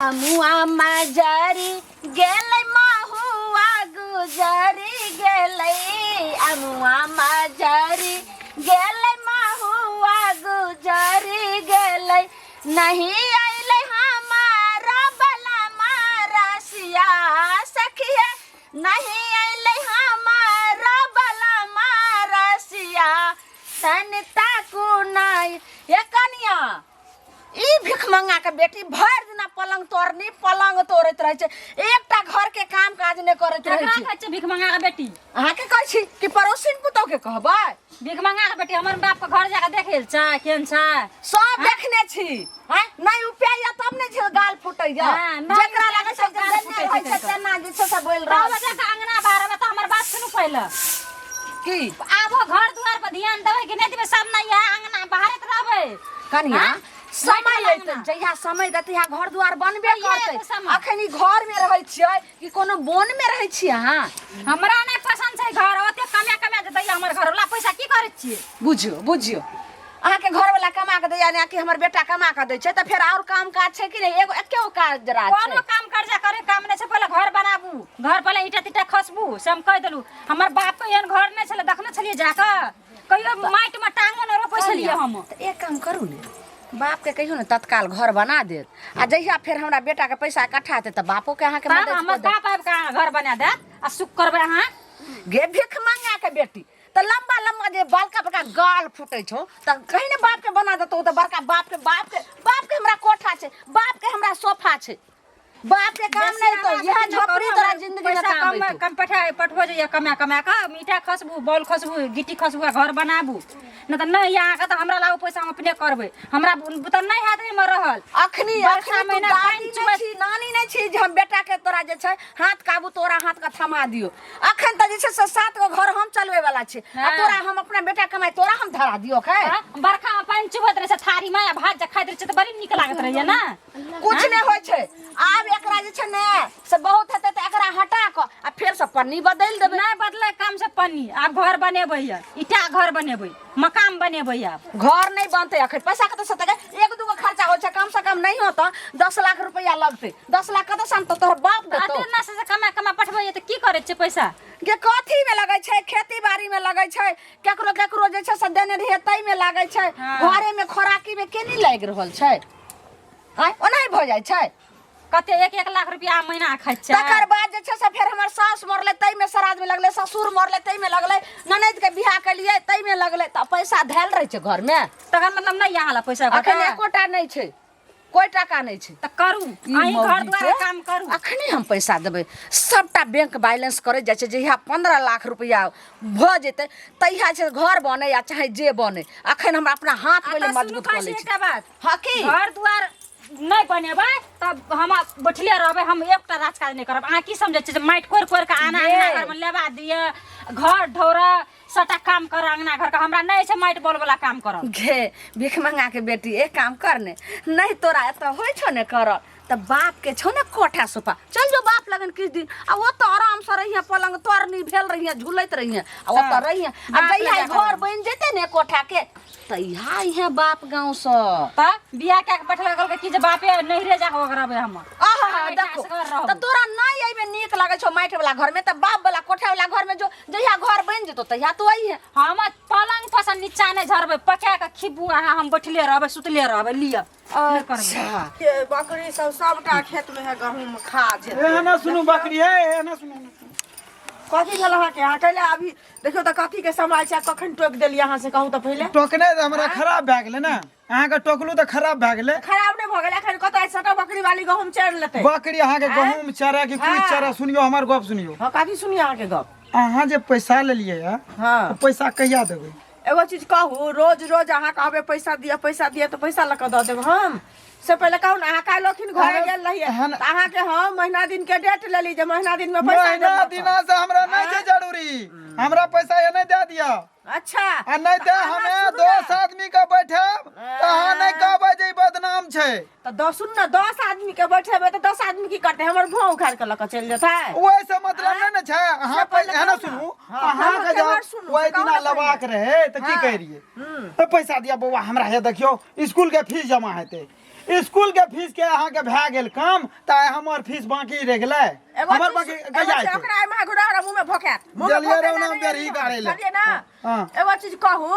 मुआ मजरी गेलै महुआ गुजरी गेलै अमुआ मजरी गेलै महुआ गुजरी गेलै नहीं अइलै हमारा बला मारा सिया सखिया नहीं अइलै हमारा बला मारा सिया तन ताकू नहीं ये कनिया ई भिखमंगा के बेटी भरि दिना पलंग तोड़नी पलंग तोड़ैत रहै छै एकटा घर के काम काज नहि करैत रहै केकरा छै कहै छै भीख मंगा के बेटी अहाँके कहै छी कि पड़ोसिन पुतोह के कहबै भीख मंगा के बेटी हमर बाप के घर जाके देखे छै केहन छै सब देखने छी हैं नहि उपाय या तब ने जे गाल फूटैया हाँ, नहि जेकरा उपाय लगै छै तब गाल जे फूटै रहै छै छै तकर। तेना जे छै से बोलि तब रहल जाके अंगना बाहरबै तऽ हमर बात सुनू पहिले की आबो घर दुआर पर ध्यान देबै कि नहि देबै सब नहि यहाँ अंगना बाहरत रहबै कनिया हाँ? समय बैठल अयतै अंगना। जहिया समय देतै तहिया घर दुआर बनबे कहिया करतै एतै समय? अखन ई घर में रहै छियै कि कोनो वन में रहै छियै अहाँ हमरा नहि पसंद छै घर ओते कमे कमे जे दैया हमर घरवला पैसा की करै छियै बुझियौ बुझियौ अहाँके घरवला कमा कऽ दैया ने कि हमर बेटा कमा कऽ दै छै तऽ फेर आओर काम काज छै कि नहि एगो एके गो काज राज कोनो छै काम कर्जा करे काम नहि छै पहिले घर बनाबू घर पहिले ईटा तीटा खसबू से हम कहि देलू हमर बाप के एहन घर नहि छलै देखने छलियै जाकऽ कहियो माटि मे टांगो नहि रोपै छलियै हम तऽ एक काम करू ने बापके कहियौ ने तत्काल घर बना देत आ जहिया फेर हमरा बेटाके पैसा इकट्ठा हेतै तऽ बापोके अहाँके तब मदद हमर कऽ देत बाप आबि कऽ अहाँ घर बना देत आ सुख करबै अहाँ गे भीख मंगा के बेटी तऽ लम्बा लम्बा जे बड़का बड़का गाल फूटै छौ तऽ कहीं ने बापके बना देतौ तऽ बड़का बापके बापके बापके हमरा कोठा छै बापके हमरा सोफा छै बाप के काम बेसी नहीं तो हमरा यह से झोपड़ी करू, तोरा हमरा जिंदगी में पैसा काम कम अइतौ कम पठा पठबो जइया कमा कमा कऽ ईटा खसबू बॉल खसबू गिट्टी खसबू आ घर बनाबू नहि तऽ नहि अहाँके तऽ हमरा लागू पैसा हम अपने करबै हमरा तऽ नहि हैत एहिमे रहल अखनी बरसा अखनी तू महीना दादी पानि नहि चुबै छी नानी नहि छी जे हम बेटा के तोरा जे छै हाथ काबू तोरा हाथ के थमा दियो अखन तऽ जे छै से सात गो घर हम चलबै वाला छी आ हाँ। तोरा हम अपना बेटा कमाई तोरा हम धरा दियो खे हाँ, बरखा में पानि चुबैत रहै छै थारी में आ भात जे खाइत रहै छै तऽ बड़ी नीक लागैत रहैया ने कुछ नहि होइ छै आब एकरा जे छै ने से बहुत हेतै तऽ एकरा हटा कऽ आ फेर से पन्नी बदलि देबै नहि बदलै काम से पन्नी आब घर बनेबै यऽ ईटा घर बनेबै मकान बनेबै आब घर नहि बनतै अखन पैसा कतऽ से देबै एक दूगो खर्चा होइ छै कम से कम नहि हो तऽ 10 लाख रुपया लगतै 10 लाख कतऽ से आनतौ तोहर बाप देतौ अते ना से कमा कमा पठबै तऽ की करै छियै पैसा के कथी में लगै छै खेती बाड़ी में लगै छै केकरो केकरो जे छै से देने रहियै ताहि में लागै छै हाँ। घरे में खोराकी में के नहि लागि रहल छै आँय ओनाही भऽ जाइ छै कते एक एक लाख रुपया महीना खाइ छै तकर बाद जे छै से फेर हमर सास मरलै ताहिमे श्राद्ध मे लगलै ससुर मरलै ताहिमे लगलै ननैद के बियाह केलियै ताहिमे लगलै तऽ पैसा धयल रहै छै घरमे तकर मतलब नहि यहाँ ला पैसा अखन एकोटा नहि छै कोइ टाका नहि छै तऽ करू ई अहीं घर मौगी दुआर के काम करू अखने हम पैसा देबै सबटा बैंक बैलेंस करै जाइ छै जहिया 15 लाख रुपया भऽ जेतै तहिया छै घर बनै या चाहे जे बनै अखन हमरा अपना हाथ आ पहिले तऽ सुनू मजबूत कऽ कहै लै छी छी एकटा बात हँ की घर दुआर नहि बनेबै तब हम बैठले रहबै हम एकटा राजकाज नहि करब अहाँ की समझै छियै जे माटि कोरि कोरि कऽ आना ये। अंगना घरमे लेबा दिअ घर ढौरा सबटा काम कर अंगना घर के हमरा नहि छै माटि बोल वाला काम करब घे भीख मंगा के बेटी एक काम कर ने नहीं तोरा एतऽ होइ छौ ने करल तऽ बाप के छौ ने कोठा सोफा चल जो बाप लगन किछु दिन आ ओतऽ आराम से रहिहे पलंग तोड़नी भेल रहिहे झूलैत रहिहे आ ओतऽ रहिहे आ बाप जहिया लग ई घर बनि जेतै ने कोठा के तहिया अइहे बाप गाँव से तऽ बियाह कए के बैठल कहलकै कि जे बापे नैहरे जाके ओगरबै हम आहा हम एहिठाम देखो असगर रहब। तऽ तोरा नहि एहिमे नीक लगै छौ माटि वाला घर में तऽ बाप वाला कोठा वाला घर में जो जहिया घर बनि जेतौ तहिया तू अइहे हम पलंग पर से नीचा नहि झरबै पका के खिबू अहाँ हम बैठले रहबै सुतले रहबै लिअ नहि करबै अच्छा ये बकरी सब सबटा खेत में है गहूम खा जेतै एना सुनू बकरी हे एना सुनू कथी भेल अहाँके अहाँ कैला अभी देखियौ तऽ कथी के समय छै आ कखन टोकि देलियै अहाँ से कहू तऽ पहिले टोकने तऽ हमरा खराब भए गेलै ने अहाँके टोकलू तऽ खराब भए गेलै खराब नहि भऽ गेलै एखन कतऽ सबटा बकरी वाली गहूम चरि लेतै बकरी अहाँके गहूम चरा कि कुछ हाँ। चरा सुनियो हमर गप सुनियो हँ कथी सुनियै अहाँके गप अहाँ जे पैसा लेलियै हँ हँ पैसा कहिया देबै एगो चीज कहू रोज रोज अहाँ कहबै पैसा दिअ पैसा दिअ तऽ पैसा लऽ कऽ दऽ देब हम से पहिले कहू ने अहाँ काल्हि अखन घरे अरे, गेल रहियै एहन- तऽ अहाँके हम महीना दिन के डेट लेली जे महीना दिन में पैसा महीना देब लऽ कऽ। दिना से हमरा नहीं छै जरूरी हमरा पैसा एने दे दिया अच्छा आ नहीं तऽ अहाँ हमे सुनू 10 ने। आदमी के बैठब तऽ अहाँ नहीं कहबै जे ई बदनाम छै तऽ दस सुन ने 10 आदमी के बैठेबै तऽ 10 आदमी की करतै हमर भाव उखाड़ के लऽ कऽ चलि जेतै ओहिसँ मतलब नहि ने छै अहाँ से पहिले एना कहू ने। सुनू हाँ, अहाँके हमर जब केम्हर सुनू, ओहि से कहू दिना ने पहिले। लेबाक रहै तऽ की हाँ। कहि रहियै पैसा दिया बौआ हमरा हे देखियौ स्कूल के फीस जमा हेतै स्कूल के फीस के अहाँ के भए गेल काम तऽ आइ हमर फीस बाकी रहि गेलै। एगो हमर चीज- बाकी एगो कहिया चीज हेतै? ओकरा एहिमे घुरा हमरा मुँहमे भोकायत। मुँहमे जलिये भोकेला रौ ना नहि बेरही एलियै। गाड़ै लए। बुझलियै ना? हाँ। एगो चीज कहू,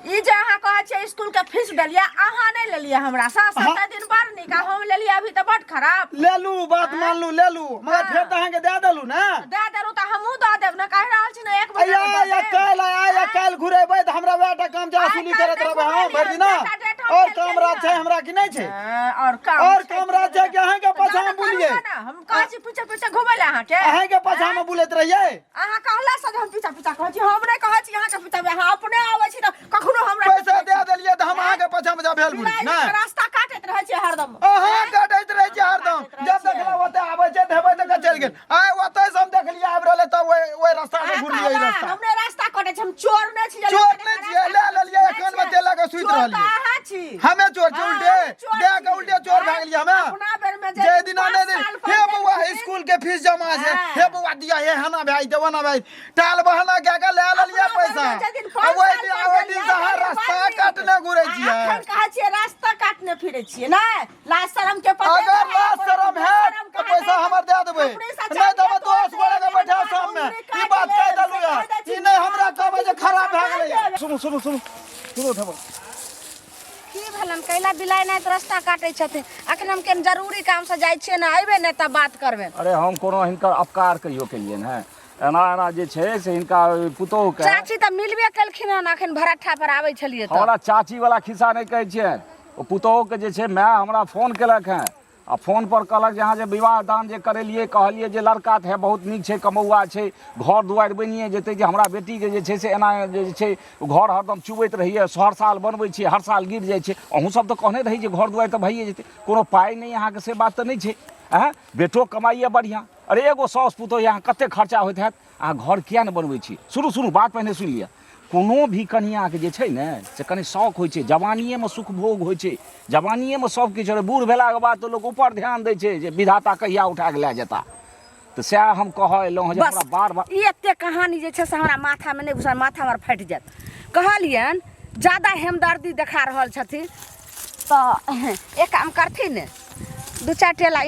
ई जे अहाँ कहै छियै स्कूल के फीस देलियै, अहाँ नहि लेलियै हमरा सँ 7 दिन बड़ नीक आ हम लेलियै अभी तऽ बड खराब। लेलू, बात मानलू, लेलू, मगर हाँ। फेर तऽ अहाँके दए देलू ने। दए देलू तऽ हमहूँ दऽ देब ने, कहि रहल छी ने एक महीना आया मे दऽ या देब। काल्हि आया या काल्हि घुरेबै तऽ हमरा वएह टा काम छै, आइ वसूली काल्हि करैत नहि रहबै हम भरि दिना। घुरेलियै, डेट हम और फेर काम राज छै केलियै। हमरा कि नहि छै? हाँ, और काम और छै काम कि राज छै कि अहाँके तऽ पाछाँ जाउ हम ने बुलियै? करू ने, हम कहै छी पीछे पीछे घुमै लए अहाँके। अहाँके पाछाँ मे बुलैत रहियै? अहाँ कहला से जे हम पीछा पीछा कहै छी, हम नहि कहै छी अहाँके पीछा, अहाँ अपने आबै छी तऽ कखनो हमरा पैसा दए देलियै तऽ हम अहाँके पाछाँ मे जा भेल बुली बिलाइ ने। जकाँ रास्ता काटैत रहै छियै हरदम। अहाँ काटैत रहै छियै हरदम, काटैत रहै जब छियै। देखलहुँ ओतऽ आबै छै देबै तऽ चलि गेल। आइ ओतऽ से हम देखलियै आबि रहलै तऽ ओहि ओहि रास्ता से अहाँ घुरलियै ई कहला, रास्ता। हम नहि रास्ता कटै छी, हम चोर नहि छी जे चोर लोकके नहि रास्ता छियै, लए काटै लेलियै, छी। एखन मे तेल लए कऽ सुति चोर तऽ रहलियै। अहाँ छी। हमे चोर छी? हाँ, उल्टे हम चोर दए छी। के उल्टे चोर भए गेलियै हमे। अपना बेर मे जे दिना पाँच नहि दिन साल पर हे बौआ गेलखिन, स्कूल के फीस जमा छै, हाँ। हे बौआ दिया, हे हना भए जेतै, ओना भए जेतै, टाल बहाना कए के लए लेलियै अपना पैसा। बेर मे जे दिन आ पाँच ओहि साल दिन पर ओहि दिन से गेलियै, अहाँ तखन रास्ता बड़ नीक। काटने घुरै आ छियै। अखन कहै छियै रास्ता काटने फिरै छियै, नहि लाज शरम के पते अगर नहि है, लाज शरम लाज है शरम तऽ कहाँ पैसा है? हमर दए देबै, अपने से नहि तऽ जान के दोस गोरे के तोड़ बैठा देब, सामने उंगली ई काटि बात कहि लेब, देलहुँ से यऽ। कहि दै छी, ई नहि हमरा कहबै जे खराब भए गेलै यऽ। सुनू सुनू सुनू सुनू धबल। की भेलन, कैला बिलाइ नहि रास्ता काटै छथिन? अखन हम केन जरूरी काम से जाइ छियै ने, अयबै ने तब बात करबै। अरे हम कोनो हिनकर अपकार कहियो केलियनि हेँ? एना एना जे छै से हिनका पुतोहुके चाची तऽ मिलबे केलखिन हन, अखन भरट्ठा पर आबै छलियै तऽ। हमरा चाची वाला खिस्सा नहि कहै छियनि। ओ पुतोहुके जे छै माय हमरा फोन केलक हेँ आ फोन पर कहलक जे अहाँ जे विवाह दान जे करेलियै, कहलियै जे लड़का तऽ है बहुत नीक छै, कमौआ छै, घर दुआरि बनिए जेतै, जे हमरा बेटीके जे छै से एना जे छै घर हरदम चुबैत रहैए, हर साल बनबै छियै, हर साल गिर जाइ छै। अहूँ सब तऽ कहने रही जे घर दुआरि तऽ भइए जेतै, कोनो पाइ नहि अहाँके से बात तऽ नहि छै। आँय, बेटो कमाइए बढ़िआँ। अरे एगो साउस पुतोह, अहाँ कतेक खर्चा होइत हैत, अहाँ घर किया नहि बनबै छी? सुनू सुनू, बात पहिने सुनि लिअ। कोनो भी कनिआँके जे छै ने से कनि शौक होइ छै, जवानिएमे सुख भोग होइ छै, जवानिएमे सब किछु होइ छै। बूढ़ भेलाके बाद तऽ लोक ऊपर ध्यान दै छै जे विधाता कहिया उठा कऽ लए जेता। तऽ सएह हम कहऽ एलहुँ हँ जे बस हमरा बार बार ई एते कहानी जे छै से हमरा माथामे नहि घुसल, माथा हमर फाटि जायत। कहलियनि ज्यादा हेमदर्दी देखा रहल छथिन तऽ एक काम करथिन ने, दू चारि टेला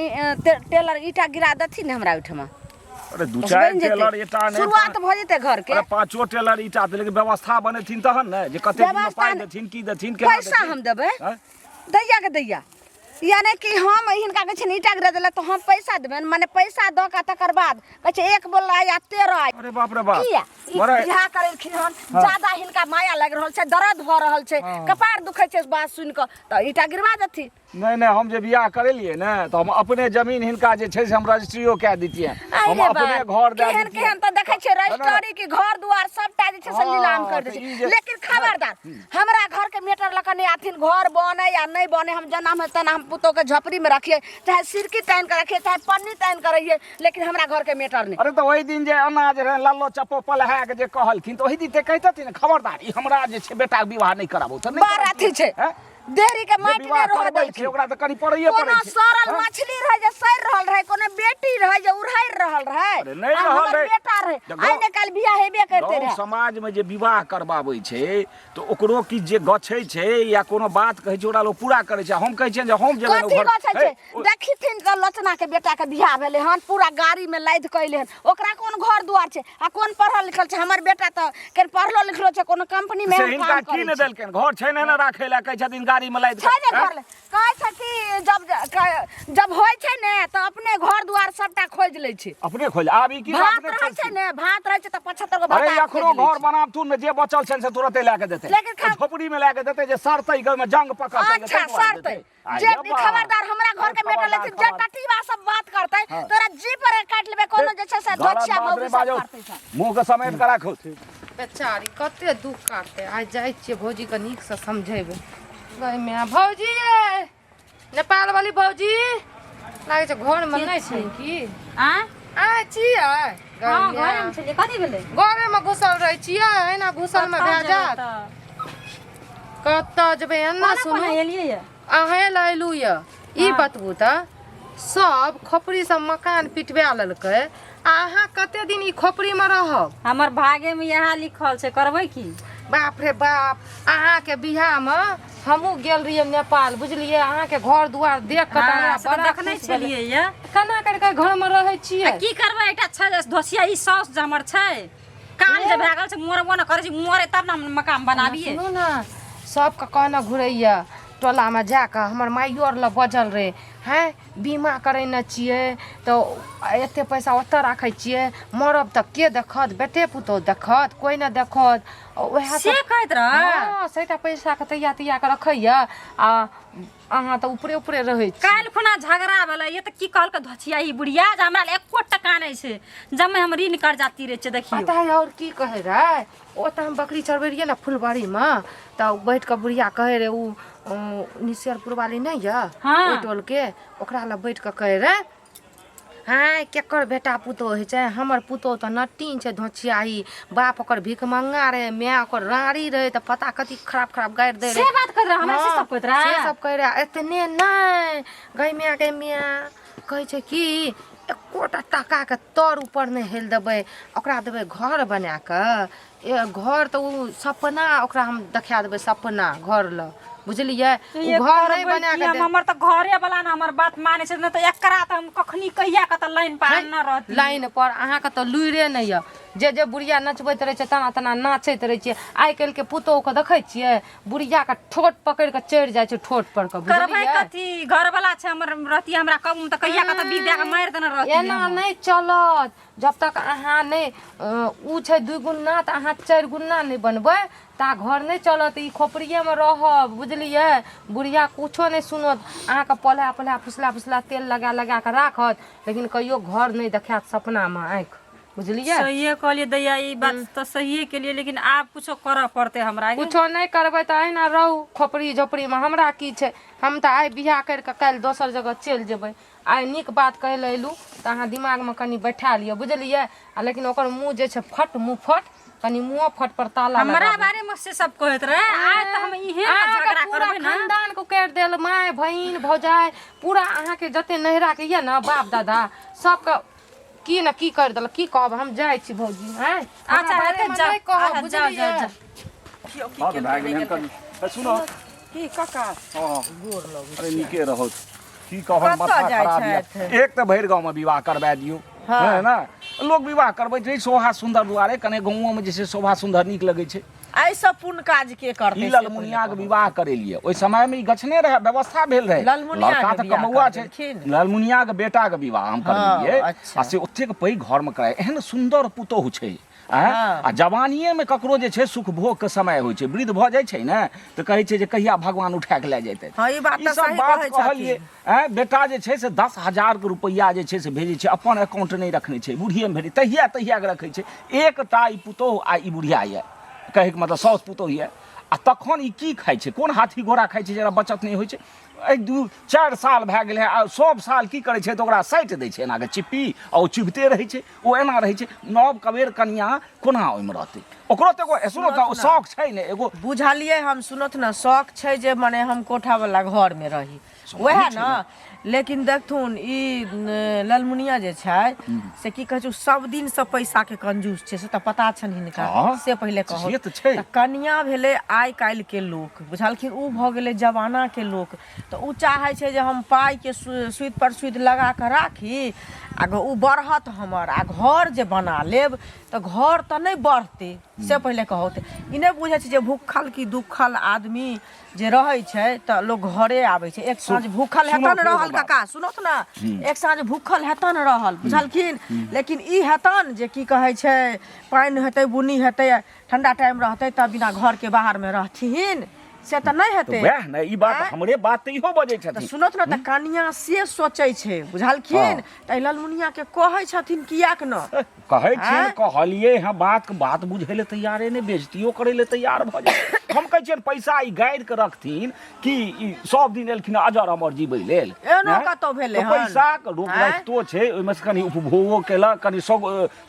टेलर ईटा गिरा देथिन ने हमरा ओहिठमा। अरे दू बस चारि बनि जेतै। टेलर ईटा नहि, शुरुआत भऽ जेतै घर के। अरे पाँचो टेलर ईटा देले व्यवस्था बनेथिन तहन ने जे कते दिनमे व्यवस्था पाइ नहि। देथिन, की देथिन, केना पैसा देथिन। हम देबै। आँय? दैया के दैया, यानी कि हम हिनका कहै छियनि ईटा गिरा देलक तऽ हम पैसा देबनि, माने पैसा दऽ कऽ तकर बाद कहै छै एक बोला या 13 आइ। अरे बाप रे बाप। किया ई बड़ा बियाह करेलखिन हन, ज्यादा हिनका माया लागि रहल छै, दर्द भऽ रहल छै, कपार दुखै छै बात सुनि कऽ, तऽ ईटा गिरवा देथिन। नहि नहि, हम जे बियाह करेलियै ने तऽ हम अपने जमीन हिनका जे छै से हम रजिस्ट्रियो कए दितियै, हम अरे अपने बाप, घर दए केहन दितियै। केहन तऽ देखै छियै ना, ना, रजिस्ट्री के घर दुआर सबटा जे छै से हँ, नीलाम कर दै तऽ ई छै। जे- लेकिन खबरदार हमरा घर के मेटर लऽ कऽ नहि आथिन, घर बने या नहि बने, हम जेना हम तेना हम पुतोह के झोपड़ी में रखिए, चाहे सिरकी तानि कऽ रखिए, चाहे पन्नी तानि कऽ रहिए, लेकिन हमरा घर के मेटर नहि। अरे तऽ ओहि दिन जे अनाज रहै लल्लो चप्पो पलहा के जे कहलखिन तऽ ओहि दिन तऽ कहितथिन ने, खबरदार ई हमरा जे छै बेटाके विवाह नहि कराबू तऽ नहि बड़ अथी छै। हैं? देहरी के जे माटि विवाह नहि रहऽ करबै छै देलखिन। ओकरा तऽ कनि पड़ैए पड़ै कोनो छै। सड़ल हँ? मछली रहै जे सड़ि रहल रहै, कोनो बेटी रहै जे उड़हरि रहल रहै। अरे नहि आ रहल हमर रहै। बेटा रहै, तऽ आइ ने काल्हि बियाह हेबे करिते गाँव रहै। समाजमे जे विवाह करबाबै छै तऽ ओकरो किछु जे गछै छै या कोनो बात कहै छै ओकरा लोक पूरा करै छै। हम कहै छियनि जे हम जेबै कथी गछै छै? देखथिन तऽ लोचना के बेटा के बियाह भेलै हन, पूरा गाड़ी में लादि कऽ एलै हन। ओकरा कोन घर दुआर छै आ कोन पढ़ल लिखल छै? हमर बेटा तऽ केन पढ़लो लिखलो छै, कोनो कंपनी में से एहन हिनका काम की करै नहि छै। देलकनि? घर छै ने ने राखै लए, कहै छथिन गाड़ी में लादि छै ने कऽ। घर ले। कहै छै कि जब होइ छै ने तऽ अपने घर दुआर सबटा खोजि लै छै। अपने खोज आब ई की भात अपने रहै छै खोजथिन? ने, भात रहै छै तऽ 75 गो अरे भात अखनो घर बनाबथुन ने, जे बचल छनि से तुरते लए के देतै। लेकिन झोपड़ी में लए के देतै जे सड़तै, ओहिमे जंग पकड़तै। अच्छा सड़तै जे खबरदार हमरा घर के मेटर लेथिन, जे टटीबा सब बात करतै तोरा जी पर काटि लेबै। कोनो जे छै से दोछिया मौगी सब करतै सब। मुंह के समेट के राखू। बेचारी कते दुख काटतै। आइ जाइ छियै भौजीके नीकसँ समझेबै। गै माय, भौजी यै, नेपाल वाली भौजी, लागै छै घरमे नहि छै की? आँय? आइ छियै? गै हँ, माय। घरेमे छलियै। कथी भेलै? घरेमे घुसल रहै छियै, एना घुसलमे कतऽ भए जेबै जायत? तऽ? कतऽ जेबै एना? कोना सुनू, कोना एलियै यऽ? अहें लए एलहुँ यऽ। ई बतबू तऽ, सब खोपड़ी सब मकान पिटबा लेलकै आ अहाँ कते दिन ई खोपड़ीमे रहब? हमर भागेमे इएह लिखल छै, करबै की? बाप रे बाप, अहाँके बियाहमे हमहूँ गेल रहियै नेपाल, बुझलियै? अहाँके घर दुआर देख कऽ तऽ हमरा हाँ, से तऽ बड़ा देखने खुश भेलै। छलियै ये। केना करि कऽ घरमे रहै छियै? की करबै, एकटा छै धोसिया, ई साउस जे हमर छै काल जे भए गेल छै, मरबो ने करै छै। मरे तब ने हम मकान बनाबियै। सुनू ने, सबके कहने घुरैया टोलामे जाकऽ। हमर माइयो आर लग बजल रहै, हैं बीमा करेने छियै तऽ एते पैसा ओतऽ राखै छियै, मरब तऽ के देखत? बेटे पुतोहु देखत? कोइ नहि देखत। उएह से कहैत रहै। हँ, सभटा पैसाके तैयार तैयार कऽ रखैया आ अहाँ तऽ ऊपरे ऊपरे रहै छी। काल्हि खुना झगड़ा भेलै ये तऽ की कहलकै धोछिया ई बुढ़िया जे हमरा लए एको टका नहि छै, जमे हम ऋण कर्जा तीरै छियै। देखियौ, पता है और की कहै रहै? ओतऽ हम बकरी चरबै रहियै ने फुलबाड़ीमे, तऽ बैठ कऽ बुढ़िया कहै रहै, ओ निश्चरपुर वाली नहि यऽ ओहि टोलके, ओकरा लग बैठ कऽ कहै रहै, हाँ केकर बेटा पुतोहु होइ छै? हमर पुतोहु तऽ नटीन छै, धोछियाही, बाप ओकर भिखमंगा रहै, माय ओकर राड़ी रहै, तऽ पता कथी खराब खराब गारि दै से रहै। बात कहैत रहै हमरा? से सब कहैत रहै? से सब कहै रहै। एतने नहि गै माय, गै माय, कहै छै कि एकोटा टाकाके तर ऊपर नहि हेल देबै, ओकरा देबै घर बना कऽ। ए घर तऽ ओ सपना ओकरा हम देखा देबै, सपना घर लऽ, बुझलियै? ओ घर नहि करबै बना की कऽ हम? हमर तऽ घरे वाला ने हमर बात मानै छै, नहि तऽ एकरा तऽ हम कखनी कहिया कऽ तऽ लाइन पर आनने रहती। लाइन पर अहाँके तऽ लुइरे नहि यऽ। जे जे बुढ़िया नचबैत रहै छै तना तना नाचैत रहै छियै। आइ काल्हिके पुतोहुके देखै छियै, बुढ़ियाके ठोट पकड़ि कऽ चढ़ि जाइ छै ठोट पर कऽ, करबै बुझलियै? कथी? घर वाला छै हमर, रहती हमरा कम तऽ कहिया कऽ तऽ बीख दए कऽ मारि देने रहती। एना नहि चलत। जब तक अहाँ नहि ओ छै दू गुना तऽ अहाँ चारि गुना नहि बनबै ता घर नहि चलत। ई खोपड़िएमे रहब, बुझलियै? बुढ़िया कुछो नहि सुनत अहाँके, पलहा पलहा फुसला फुसला तेल लगा लगा कऽ राखत, लेकिन कहियो घर नहि देखायत सपनामे आँखि, बुझलियै? सहिए कहलियै दैया, ई बात तऽ सहिए केलियै, लेकिन आब कुछो करऽ पड़तै हमरा। कुछो नहि करबै तऽ अहिना रहू खोपड़ी झोपड़ीमे। हमरा की छै? हम तऽ आइ बियाह करि कऽ काल्हि दोसर जगह चलि जेबै। आइ नीक बात कहै लए अयलहुँ तऽ अहाँ दिमागमे कनि बैठा लिअ, बुझलियै? आ लेकिन ओकर मुँह जे छै फट मुँह फट, कनि मुँहो फट पर ताला हमरा लगाबू। बारे में से सब कहैत रहे? आइ तऽ हम इहे अहाँके झगड़ा पूरा करबै ने। खानदान के उकेर देल, माय बहिन भौजाइ पूरा अहाँके जते नैहराके यऽ ने बाप दादा सबके की ने की कर देलक, की कहब। हम जाइ छी भौजी। आँय, हमरा अच्छा, बारेमे हेतै, जाउ। नहि कहब, अच्छा, जाउ, बुझलियै? जाउ, जाउ। हँ तऽ भए गेलै हन कनि। ए, सुनऽ। की काका? हँ, अरे नीके रहौ। की कहब, कतऽ माथा जाइ खराब यऽ। छथि? एक तऽ भरि गाँवमे विवाह करबा दियौ है ने, लोक विवाह करबै छै शोभा सुन्दर दुआरे, कने गाँवोमे जे छै शोभा सुन्दर नीक लगै छै। एहिसँ पुण्य काज के करतै? ई से ललमुनियाके पहिले विवाह करेलियै, ओहि समयमे ई गछने रहै, व्यवस्था भेल रहै। ललमुनियाके लड़का तऽ बियाह कमौआ छै। करबेलखिन? ललमुनियाके बेटाके विवाह हम करबेलियै। अच्छा। आ से ओतेक पैघ घरमे कराय, एहन सुन्दर पुतोहु छै। आँय? हँ। आ जवानिएमे ककरो जे छै सुख भोगके समय होइ छै, वृद्ध भऽ जाइ छै ने तऽ कहै छै जे कहिया भगवान उठा कऽ लए जेतै। हँ, ई बात ई तऽ सब सही बात कहै कहलियै। छथिन। आँय, बेटा जे छै से 10,000के रुपैआ जे छै से भेजै छै, अपन अकाउंट नहि रखने छै, बुढ़िएमे भेजै, तहिया तहियाके रखै छै। एकटा ई पुतोहु आ ई बुढ़िया यऽ, कहैके मतलब साउस पुतोहु यऽ। आ तखन ई की खाइ छै? कोन हाथी घोड़ा खाइ छै जकरा बचत नहि होइ छै? एहि 2-4 साल भए गेलै आ सब साल की करै छै तऽ ओकरा साटि दै छै एनाके चिप्पी, आ ओ चिबिते रहै छै, ओ एना रहै छै। नव कबेर कनिया कोना ओहिमे रहतै? ओकरो तऽ एगो सुनो तऽ शौक छै ने एगो। बुझलियै हम। सुनत ने, शौक छै जे मने हम कोठावला घरमे रही, वएह ने। लेकिन देखथुन, ई ललमुनिया जे छै से की कहै छै, सब दिनसँ पैसाके कंजूस छै, से तऽ पता छनि हिनका। हँ, से पहिले कहू। से तऽ छै। तऽ कनिया भेलै आइ काल्हिके लोक, बुझलखिन? ओ भऽ गेलै जमानाके लोक, तऽ ओ चाहै छै जे हम पाइके सुदि पर सुदि लगा कऽ राखी आ ओ बढ़त हमर, आ घर जे बना लेब तऽ घर तऽ नहि बढ़तै, से पहिले कहू। तऽ ई नहि बुझै छै जे भूखल की दुखल आदमी जे रहै छै तऽ लोक घरे आबै छै। एक साँझ भूखल सुनू हेतन फेर रहल बात। काका, सुनत ने, एक साँझ भूखल हेतन रहल, बुझलखिन? लेकिन ई हेतन जे की कहै छै, पानि हेतै, बुन्नी हेतै, ठंडा टाइम रहतै तऽ बिना घरके बाहरमे रहथिन, से तऽ नहि तऽ हेतै। वएह ने ई बात आँय? हमरे बात तऽ इहो बजै तऽ छथिन। सुनत ने, तऽ कनिया से सोचै छै, बुझलखिन? तऽ ललमुनिया के कहै छथिन कियाक न? कहै छियनि। आँय? कहलियै हँ, बात बात बुझै लए तैयारे नहि, बेजतियो करै लए तैयार भऽ जाइ। हम कहै छियनि पैसा ई गाड़ि कऽ रखथिन कि ई सब दिन एलखिन अजर अमर जीबै लेल? एहनो आँय? कतौ भेलै तऽ हन? पैसाके लोक आँय? रखितो छै, ओहिमे से कनि उपभोगो केलक, कनि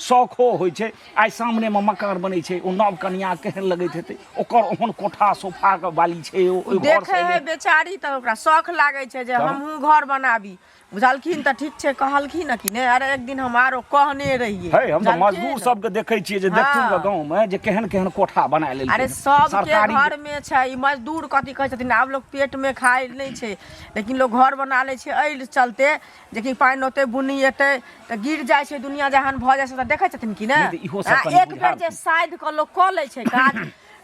शौखो होइ छै। आइ सामनेमे मकान बनै छै, ओ नव कनिया केहन लगैत हेतै? ओकर ओहन कोठा सोफाके वाली छै ओ, ओहि घरसँ देखै है एलै। बेचारी तऽ ओकरा शौख लागै छै जे तऽ? हमहूँ घर बनाबी। बुझलखिन तऽ ठीक छै कहलखिन कि नहि अरे एक दिन हम आरो कहने रहियै हे हम तऽ बुझलखिन? मजदूर सबके देखै छियै जे देखथुन हाँ। गाँव मे जे केहन केहन कोठा बना लेलकै अरे हन। सबके सरकारी घर में छै ई मजदूर कथी कहै छथिन आब लोग पेट में खाइ नहि छै लेकिन लोग घर बना लै छै एहि चलते जेकि पानि औतै बुन्नी एतै तऽ गिर जाइ छै दुनिया जहान भऽ जाइ छै तऽ देखै छथिन कि नहि नहि तऽ इहो सब आ कनि एक बेर जे बुझाबथिन। साइड कऽ लोक कऽ लै छै काज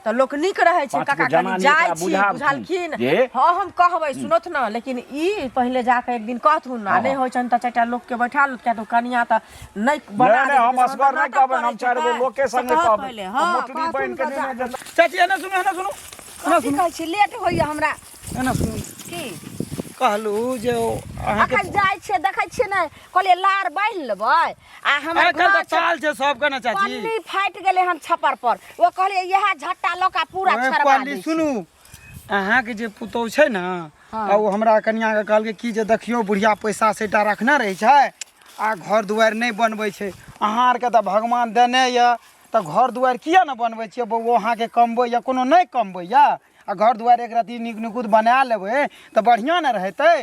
तऽ लोक नीक रहै छै पाँच गो काका कनि जनानी जाइ एकरा छी बुझाबथिन बुझलखिन जे- हँ हम कहबै सुनथु ने लेकिन ई पहिले जाकऽ एक दिन कहथुन आ हँ, नहि हँ। होइ छनि तऽ चारिटा लोकके बैठा लू किया तऽ कनिया तऽ नहि बना नहि नहि हम देलकै से असगर नहि नाटक कहबै करै हम छै चारि गो तऽ। लोके से संगे कहत कहबै पहिले हँ मोटरी कहथुन बनि के तऽ नहि जा- जेतै चाची एना सुनू एना सुनू एना कथी सुनू कहै छी लेट होइया हमरा एना सुनू की कहलू जे ओ अहाँके अखन जाइ छियै देखै छियै ने कहलियै लार बान्हि लेबै आ हमर आइ काल्हि घर तऽ चाल छै सबके ने चाची पन्नी फाटि गेलै हन छप्पर पर ओ कहलियै इएह झट्टा लऽ कऽ पूरा ओए छड़वा पाली दै छी। सुनू अहाँके जे पुतहु छै ने आ ओ हमरा कनियाके कहलकै कि जे देखियौ बुढ़िया पैसा सैटा रखने रहै छै आ घर दुआरि नहि बनबै छै अहाँ आरके तऽ भगवान देने यऽ तऽ घर दुआरि किया ने बनबै छियै बौओ अहाँके कमबैए कोनो नहि कमबैए आ घर दुआरि एक रत्ती नीक निकुत बना लेबै तऽ बढ़िआँ ने रहतै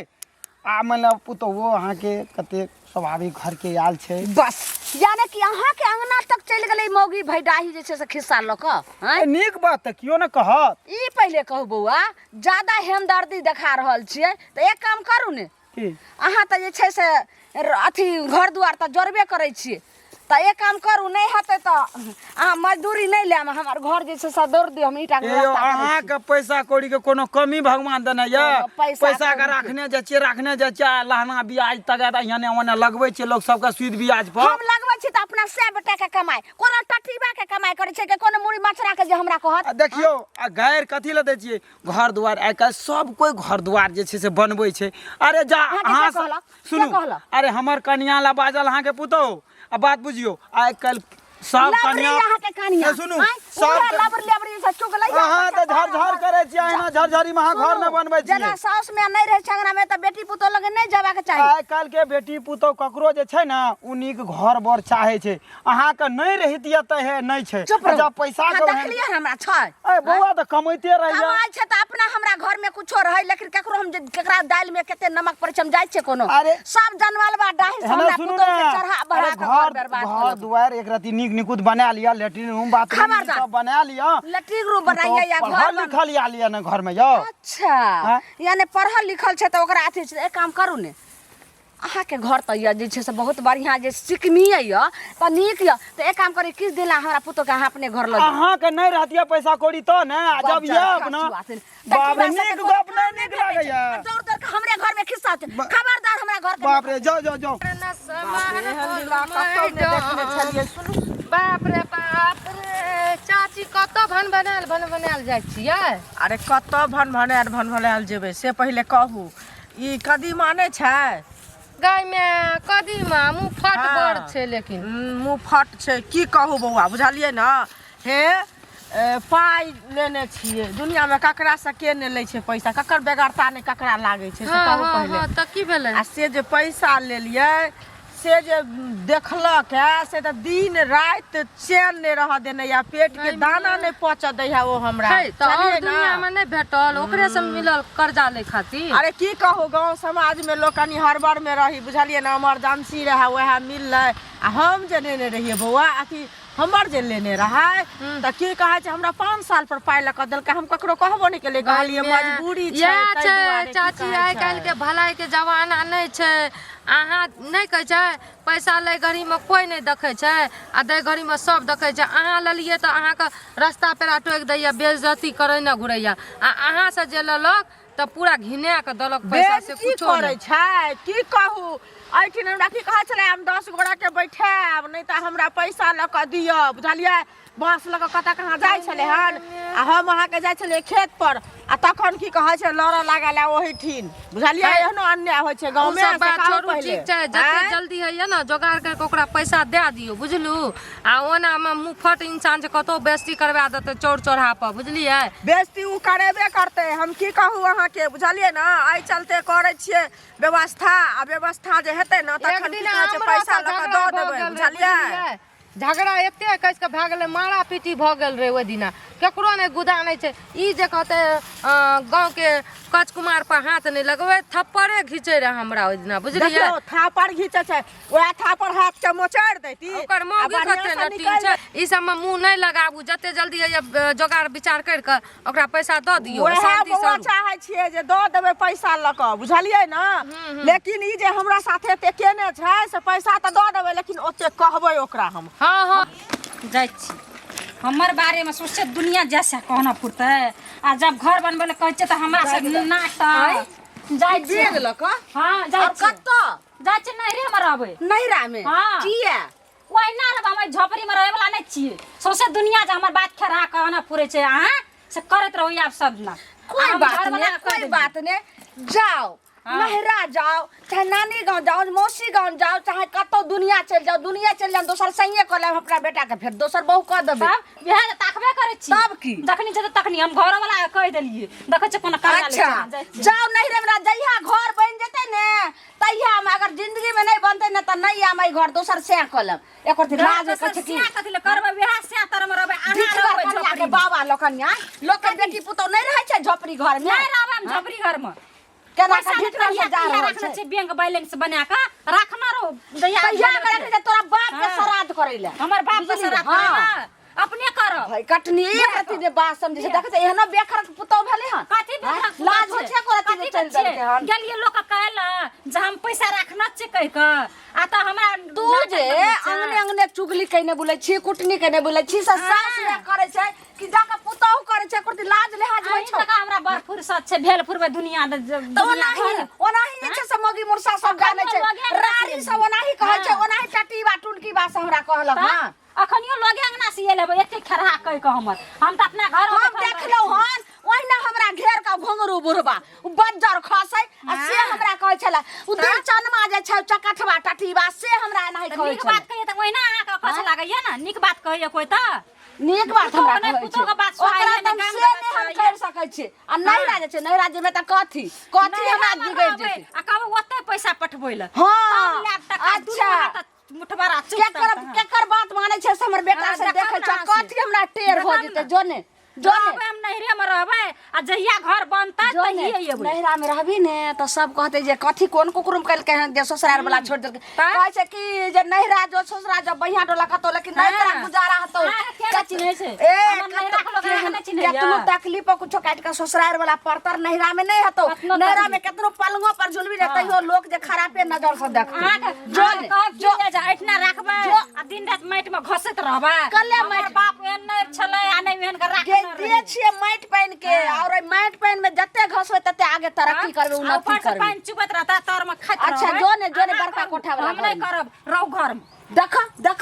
आ मानि लिअ पुतहुओ अहाँके कतेक स्वाभाविक घरके आयल छै बस यानी कि अहाँके अंगना तक चलि गेलै मौगी भैडाही जे छै से खिस्सा लऽ कऽ आँय ए, नीक बात तऽ केओ ने कहत ई पहिले कहू बौआ ज्यादा हेमदर्दी देखा रहल छियै तऽ एक काम करू ने की अहाँ तऽ जे छै से अथी घर दुआर तऽ जोड़बे करै छियै तऽ एक काम करू नहि हेतै तऽ अहाँ मजदूरी नहि लेब हमर घर जे छै से दौड़ दियौ हम ईटाके ए यौ व्यवस्था करै छी। अहाँके पैसा कौड़ीके कोनो कमी भगवान देने यऽ कोनो पैसा पैसा के कौड़ीके। राखने जाइ छियै राखने जाइ छियै आ लहना ब्याज तगादा एने ओने लगबै छियै लोक सबके सूद ब्याज पर हम लगबै छी तऽ अपना सए बेटाके कमाइ कोनो टटीबाके कमाइ करै छै कि कोनो मुड़ी मछराके जे हमरा कहत आ देखियौ आ गैर कथी लए दै छियै घर दुआर आइ काल्हि सब कोइ घर दुआर जे छै से बनबै छै अरे जा अहाँके के अहाँ कहलक? के सुनू कहलक? अरे हमर कनिया ला बाजल अहाँके पुतहु आ बात बुझियौ आइ काल्हि सब लबरी कनिया अहाँके कनिया ए, सुनू आँय, सब उहे लबरी लबरी से चुगलै अहाँ तऽ झर झर करै छियै अहिना झरझरी मे अहाँ घर नहि बनबै छियै जेना साउस में नहि रहै छै अंगना में तऽ बेटी पुतोह लगे नहि जेबाक चाही आइ काल्हि के बेटी पुतहु ककरो जे छै ने ओ नीक घर बर चाहै छै अहाँके नहि रहितियै तऽ हे नहि छै चुप रहू जब पैसा अहाँ के ओहन- देखलियै हमरा छै ए बौआ तऽ कमैते रहैया कमाइ छै तऽ अपना हमरा घर में कुछो रहै लेकिन केकरो हम जे केकरा दालि में कते नमक पड़ै छै हम जाइ छियै कोनो अरे सब जनमलबा डाही से एना हमरा सुनू पुतोह ने के चढ़ा बढ़ा अरे के घर घर बर्बाद घर कऽ दुआरि एक रति नीक निकुत बना लिअ लेटरिन रूम बाथरूम खबरदार। सब बना लिअ लैट्रिन रूम बनाइए या घर पढ़ल लिखल आयल यऽ ने घर में यौ अच्छा आँय? यानी पढ़ल लिखल छै तऽ ओकरा अथी छै एक काम करू ने अहाँके घर तऽ यऽ जे छै से बहुत बढ़िआँ जे सिकमी यऽ तऽ नीक यऽ तऽ एक काम करी किछु दिन ला हमरा पुतोहके अहाँ अपने घर लऽ जाउ अहाँके नहि रहतियै पैसा कौड़ी तऽ ने आ जब बच्चा यऽ अपना खासू आथिन। बाप रे तऽ नीक कोनो गप काम नहि नीक भेटै छै। लागैया आ दौड़ दौड़ के हमरे घर में खिस्सा छै खबरदार हमरा घर के बाप रे जाओ जाओ जाओ कतौ नहि देखने छलियै सुनू बाप रे बाप रे चाची कतऽ भन बनायल भन बनायल जाइ छियै अरे कतऽ भन भनायल भन भनायल जेबै से पहिले कहू ई कदीमा नहि छै गाय मे कदीमा मुँह फट हाँ। बड़ छै लेकिन मुँह फट छै की कहू बौआ बुझलियै ने हे पाइ लेने छियै दुनियामे ककरासँ के नहि लै छै पैसा ककर बेगरता नहि ककरा लागै छै से हाँ कहू हाँ पहिले हाँ तऽ की भेलै आ से जे पैसा लेलियै से जे देखलक है से तऽ दिन राति चैन नहि रहऽ देने यऽ पेटके दाना नहि पचऽ दै है ओ हमरा है तऽ और बुझलियै ने? दुनिया मे नहि भेटल ओकरे से मिलल कर्जा लै खातिर अरे की कहू गाँव समाजमे लोक कनि हड़बड़मे रही बुझलियै ने इमरजेंसी रहए उएह मिललै आ हम जे लेने रहियै बौआ अथी हमर जे लेने रहै तऽ की कहै छै हमरा 5 साल पर पाइ लऽ कऽ देलकै हम ककरो कहबो नहि केलियै कहलियै मजबूरी छै इएह ताहि छै दुआरे की चाची कहै आइ छै। काल्हि के भलाई के जमाना नहि छै अहाँ नहि कहै छै पैसा लै घड़ीमे कोइ नहि देखै छै आ दै घड़ीमे सब देखै छै अहाँ लेलियै तऽ अहाँके रस्ता पेरा टोकि दैया बेइज्जती करै ने घुरैया आ अहाँसँ जे लेलक तऽ पूरा घिना कऽ देलक पैसा से बेइज्जती कुछो करै नहि छै की कहू एहिठिन हमरा की कहै छलै हम 10 गोराके बैठायब नहि तऽ हमरा पैसा लऽ कऽ दिअ बुझलियै बाँस लऽ कऽ कतऽ कहाँ जाइ छलै हन आ हम अहाँके जाइ छलियै खेत पर आ तखन की कहै छै लड़ऽ लागल है ओहिठिन बुझलियै एहनो अन्याय होइ छै ओ गाँवमे सब से बात कहू छोड़ू पहिले ठीक छै जते आँय? जल्दी होइए ने जोगाड़ करि कऽ ओकरा पैसा दए दियौ बुझलू आ ओनामे मुँहफट इंसान छै कतहु बेइज्जती करवा देतै चौर चौराहा पर बुझलियै बेइज्जती ओ करेबे करतै हम की कहू अहाँके बुझलियै ने एहि चलते करै छियै व्यवस्था आ व्यवस्था जे हेतै ने एक तखन की दिन कहै छै हमरो पैसा से लऽ कऽ झगड़ा दऽ भऽ देबै गेल रहै बुझलियै बुझलियै झगड़ा एते कस के भए गेलै, मारा पीटी भऽ गेल रहै ओहि दिना। केकरो नहि गुदा नहि छै। ई जे कहतै गाँवके कच कुमार पर हाथ नहि लगबै, थप्पड़े घिचै रहै हमरा ओहि दिना, बुझलियै? देखियौ थापड़ घिचै छै, वएह थापड़ हाथ के मोचड़ि दैती। ओकर मौगी आ बढ़िआँ कते सँ नटीन निकलि छै। ई सबमे मुँह नहि लगाबू, जते जल्दी होइए जोगाड़ विचार करि कऽ ओकरा पैसा दऽ दियौ। वएह शान्ति बौआ सँ चाहै छियै जे दऽ देबै पैसा लऽ कऽ, बुझलियै ने? लेकिन ई जे हमरा साथे एते केने छै से पैसा तऽ दऽ देबै, लेकिन ओते कहबै ओकरा हम। हँ हँ। जाइ छी, हमर बारेमे सोचे दुनिया जैसे कहना फुरतै। आ जब घर बनबै लए कहै छियै तऽ हमरा से नाटक। जाइ छी बेग लऽ कऽ? हँ, जाइ और छी। कतऽ जाइ छी, नैहरे मे रहबै। नैहरा मे? हँ। किया? ओहिना रहबै, हम एहि झोपड़ी मे रहै वाला नहि छियै। सौंसे दुनिया जे हमर बात खेरा कहना फुरै छै, अहाँ से करैत रहू आब सब दिना। कोई हम बात घरवला नहीं, के कहि कोई देलियै। बात नहीं, जाओ नैहरा जाओ, चाहे नानी गाँव जाओ, मौसी गाँव जाओ, चाहे कतौ दुनिया चलि जाओ, दुनिया चलि जाओ, दोसर संगे कऽ लेब अपना बेटा के, फेर दोसर बहू कऽ देबै। तब इएह तऽ ताकबे करै छी। तब की? जखनी जेतै तखनी हम घरोवला के कहि देलियै, देखै छियै कोना करवा लै छै। अच्छा, जाइ छियै। जाओ नैहरे हमरा, जहिया घर बनि जेतै ने तहिया हम, अगर जिंदगी में नहीं बनतै ने तऽ नहीं आम एहि घर, दोसर सएह कऽ लेब। एकर दिन लाज दोसर कहै छै कि सएह कथी लए करबै? वएह सएह तरमे रहबै, अहाँ ढिठगर रहबै कनिया के झोपड़ी मे। बाबा लोकनिया, लोक के बेटी पुतोह नहीं रहै छै झोपड़ी घर में? नहि रहबै हम झोपड़ी घर में। केना पैसा के ढिठगर से जा कहिया रहल राखने छै? छै बैंक बैलेंस बना कऽ राखना रहो। जहिया कहिया भेल के रखने छै तोरा बाप के हाँ। श्राद्ध करै लए? हमर बाप के बुझलियै? श्राद्ध हाँ। करै लए अपने करब। भाई कटनी एक रति जे बात समझे छै, देखै छै एहनो बेखर के पुतोह भेलै हन। कथी बेखर पुतोह लाज होइ छै? छै एको रति जे कथी चलि के देलकै हन? गेलियै लोक के कहै लए जे हम पैसा राखना छै कहि कऽ, आ तऽ हमरा तू नाटक जे बनबै छै। अंगने अंगने चुगली कइने बोलै छी, कुटनी कइने बोलै छी, से सास ने करै छै कि जाके पुतोह करै छै? एको रति लाज लिहाज होइ अहीं छौ? जकाँ हमरा बड़ फुर्सत छै, भेल फुरबै दुनिया तऽ ओनाही ओनाही जे छै से मौगी मुरसा सब जानै छै, अखनियो लगे रारी सब ओनाही कहै छै, हाँ। ओनाही टटीबा टुनकी बा से हमरा कहलक। हँ, अखनियो लगे अंगना से एल हेबै एते खेरहा कहि कऽ हमर, हम तऽ अपना घर हम देखलहुँ हन, ओहिना हमरा घेर कऽ घुंघरू बुढ़बा उ बज्जर खसै आ से हमरा कहै छलै, उ दिलचनमा जे छै चकठवा टटीबा, से हमरा एनाही कहै नीक छलै। बात कहिए तऽ ओहिना अहाँके खस लागैया ने? नीक बात कहैया कोइ तऽ नीक बात हमरा पुतोहु कहै छै, पुतोहुके बात सुहाइए ओकरा नहि, तऽ हम गाम से गलत नहि हम कहैए। करि सकै छी। आ नैहरा जे छै, नैहरा जेबै तऽ कथी कथी हमरा नैहरामे बिगड़ि रहबै, जेतै? आ कहबै ओते पैसा पठबै लए। हँ, तब लायब टका, दुनू अच्छा। हाथ मुठबरा चुप केकर केकर बात मानै छै से हमर बेटा हाँ, से देखब देखै ने छै अहाँ से। कथी हमरा टेर हो देखब जेतै। ने। जो ने, जो ने। रहबै हम नैहरे मे रहबै, आ जहिया घर बनतै जो ने, तहिये एबै। नैहरा में रहबी ने तऽ सब कहते जे कथी कोन कुकुरुम केलकै हन जे ससुरार वाला छोड़ि देलकै। तऽ? कहै छै कि जे नैहरा जो ससुरा जो बढ़िया डोला कतौ, लेकिन नहि तोरा हाँ। गुजारा हेतौ। अहाँके के नहि चिन्है छै? ए, हमर नैहरा के लोक अहाँके नहि चिन्हैया? केतनो तकलीफ कुछो काटि कऽ ससुरार वाला परतर नैहरा में नहि हेतौ। कतनो नैहरा में तकलीफ। केतनो पलंगो पर झुलबी ने तैयो लोक जे खरापे नजर से देखतौ। अहाँके जो अहाँके ने, कहब जो की जे एहिठिना राखबै जो। आ दिन राति माटि मे घसैत रहबै। कल्ले हमर माटि- बाप एहन नहि छलै आ नहि एहन के गे राखने दे रहै। छियै माटि पानि के, और एहि माटि पानि में जते घसबै तते आगे तरक्की करबै, आ उन्नति ऊपर से करबै। पानि चुबैत रहता, तर मे खाइत अच्छा, रहबै। जो ने, जो ने, अहाँ बड़का करू, कोठा वाला हम नहि घरमे। करब, रहू घर मे। देख देख।